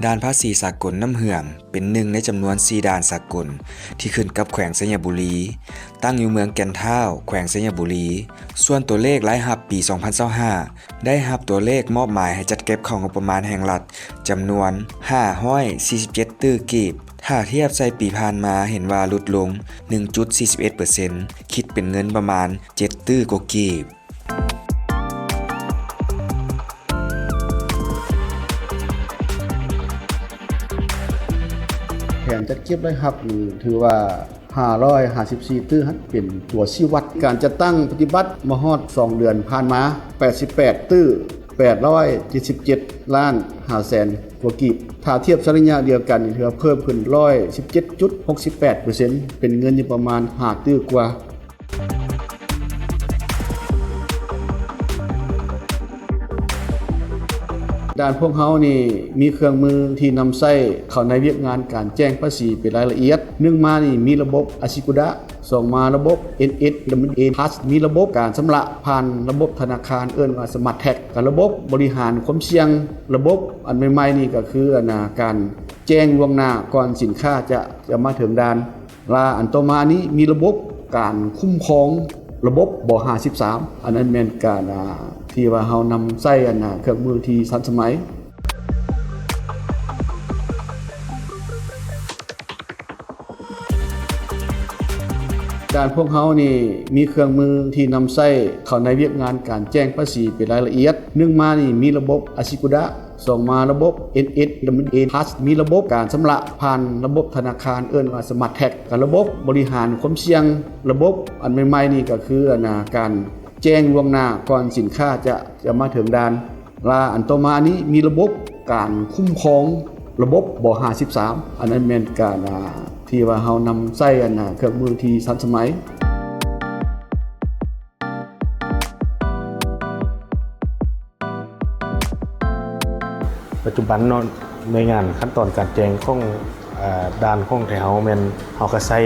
ດ່ານພາສີສາກົນນ້ຳເຫືອງ ເປັນໜຶ່ງໃນຈຳນວນສີ່ດ່ານສາກົນ ທີ່ຂຶ້ນກັບແຂວງໄຊຍະບູລີ, ຕັ້ງຢູ່ເມືອງແກ່ນທ້າວ ແຂວງໄຊຍະບູລີ. ສ່ວນຕົວເລກລາຍຮັບປີສອງພັນຊາວຫ້າ ໄດ້ຮັບຕົວເລກມອບໝາຍໃຫ້ຈັດເກັບເຂົ້າງົບປະມານແຫ່ງລັດ ຈຳນວນຫ້າຮ້ອຍສີ່ສິບເຈັດຕື້ກີບ. ຖ້າທຽບໃສ່ປີຜ່ານມາ ເຫັນວ່າຫຼຸດລົງໜຶ່ງຈຸດສີ່ສິບເອັດເປີເຊັນ ຄິດເປັນເງິນປະມານເຈັດຕື້ກວ່າກີບ. ແຜນຈັດເກັບລາຍຮັບນີ້ ຖືວ່າຫ້າຮ້ອຍຫ້າສິບສີ່ຕື້ຫັ້ນ ເປັນຕົວຊີ້ວັດ. ການຈັດຕັ້ງປະຕິບັດມາຮອດສອງເດືອນຜ່ານມາ ແປດສິບແປດຕື້ແປດຮ້ອຍເຈັດສິບເຈັດລ້ານຫ້າແສນກວ່າກີບ. ຖ້າທຽບໃສ່ໄລຍະດຽວກັນ ຖືວ່າເພີ່ມຂຶ້ນຮ້ອຍສິບເຈັດຈຸດຫົກສິບແປດເປີເຊັນ ເປັນເງິນຢູ່ປະມານຫ້າຕື້ກວ່າ. ດ່ານພວກເຮົານີ້ມີເຄື່ອງມືທີ່ນຳໃຊ້ເຂົ້າໃນວຽກງານການແຈ້ງພາສີເປັນລາຍລະອຽດ. ໜຶ່ງມານີ້ມີລະບົບ ASYCUDA, ສອງມາລະບົບ NSWA Plus, ມີລະບົບການຊຳລະຜ່ານລະບົບທະນາຄານ ເອີ້ນວ່າ Smart Tag, ກະລະບົບບໍລິຫານຄວາມສ່ຽງ. ລະບົບອັນໃໝ່ໆນີ້ກະຄື ອັນນ່າ ການແຈ້ງລ່ວງໜ້າກ່ອນສິນຄ້າຈະ ຈະມາເຖິງດ່ານ. ລະອັນຕໍ່ມານີ້ມີລະບົບການຄຸ້ມຄອງລະບົບ ບຫ້າສິບສາມ ອັນນັ້ນແມ່ນການ ອ່າ ທີ່ວ່າເຮົານຳໃຊ້ ອັນນ່າ ເຄື່ອງມືທີ່ທັນສະໄໝ. ດ່ານພວກເຮົານີ້ມີເຄື່ອງມືທີ່ນຳໃຊ້ເຂົ້າໃນວຽກງານການແຈ້ງພາສີເປັນລາຍລະອຽດ. ໜຶ່ງມານີ້ມີລະບົບ ASYCUDA, ສອງມາລະບົບ NSWA Plus, ມີລະບົບການຊຳລະຜ່ານລະບົບທະນາຄານ ເອີ້ນວ່າ Smart Tag, ກະລະບົບບໍລິຫານຄວາມສ່ຽງ. ລະບົບອັນໃໝ່ໆນີ້ກະຄື ອັນນ່າ ການແຈ້ງລ່ວງໜ້າກ່ອນສິນຄ້າຈະ ຈະມາເຖິງດ່ານ. ລະອັນຕໍ່ມານີ້ມີລະບົບການຄຸ້ມຄອງລະບົບ ບຫ້າສິບສາມ ອັນນັ້ນແມ່ນການ ອ່າ ທີ່ວ່າເຮົານຳໃຊ້ ອັນນ່າ ເຄື່ອງມືທີ່ທັນສະໄໝ. ປັດຈຸບັນເນາະ ໜ່ວຍງານຂັ້ນຕອນການແຈ້ງຂອງ ເອີ ດ່ານຂອງໄທເຮົາແມ່ນເຮົາກະໃຊ້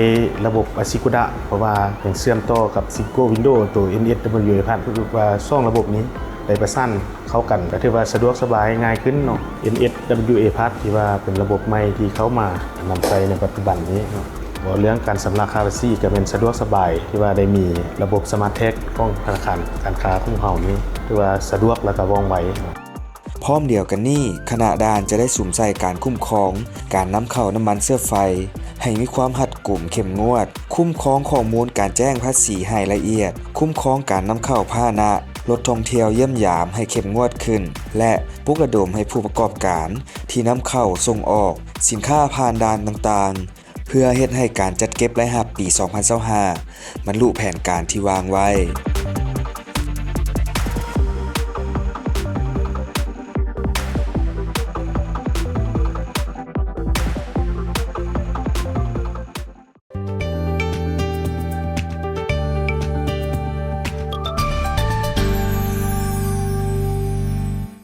ລະບົບ ASYCUDA ເພາະວ່າຍັງເຊື່ອມຕໍ່ກັບ Simco Window ໂຕ NSWA Plus ຄືວ່າສອງລະບົບນີ້ໄດ້ປະສານເຂົ້າກັນ ກະຖືວ່າສະດວກສະບາຍງ່າຍຂຶ້ນເນາະ. NSWA Plus ທີ່ວ່າເປັນລະບົບໃໝ່ທີ່ເຂົ້າມານຳໃຊ້ໃນປັດຈຸບັນນີ້ເນາະ. ເວົ້າເລື່ອງການຊຳລະຄ່າພາສີກະແມ່ນສະດວກສະບາຍ ທີ່ວ່າໄດ້ມີລະບົບ Smart Tag ຂອງທະນາຄານການຄ້າຂອງເຮົານີ້ ຖືວ່າສະດວກ ແລະກະວ່ອງໄວ. ພ້ອມດຽວກັນນີ້ ຄະນະດ່ານຈະໄດ້ສຸມໃສ່ການຄຸ້ມຄອງການນຳເຂົ້ານ້ຳມັນເຊື້ອໄຟ ໃຫ້ມີຄວາມຮັດກຸມເຂັ້ມງວດ, ຄຸ້ມຄອງຂໍ້ມູນການແຈ້ງພາສີໃຫ້ລະອຽດ, ຄຸ້ມຄອງການນຳເຂົ້າພາຫະນະ, ລົດທ່ອງທ່ຽວຢ້ຽມຢາມໃຫ້ເຂັ້ມງວດຂຶ້ນ ແລະ ປຸກລະດົມໃຫ້ຜູ້ປະກອບການທີ່ນຳເຂົ້າສົ່ງອອກສິນຄ້າຜ່ານດ່ານຕ່າງໆ ເພື່ອເຮັດໃຫ້ການຈັດເກັບລາຍຮັບປີສອງພັນຊາວຫ້າ ບັນລຸແຜນການທີ່ວາງໄວ້.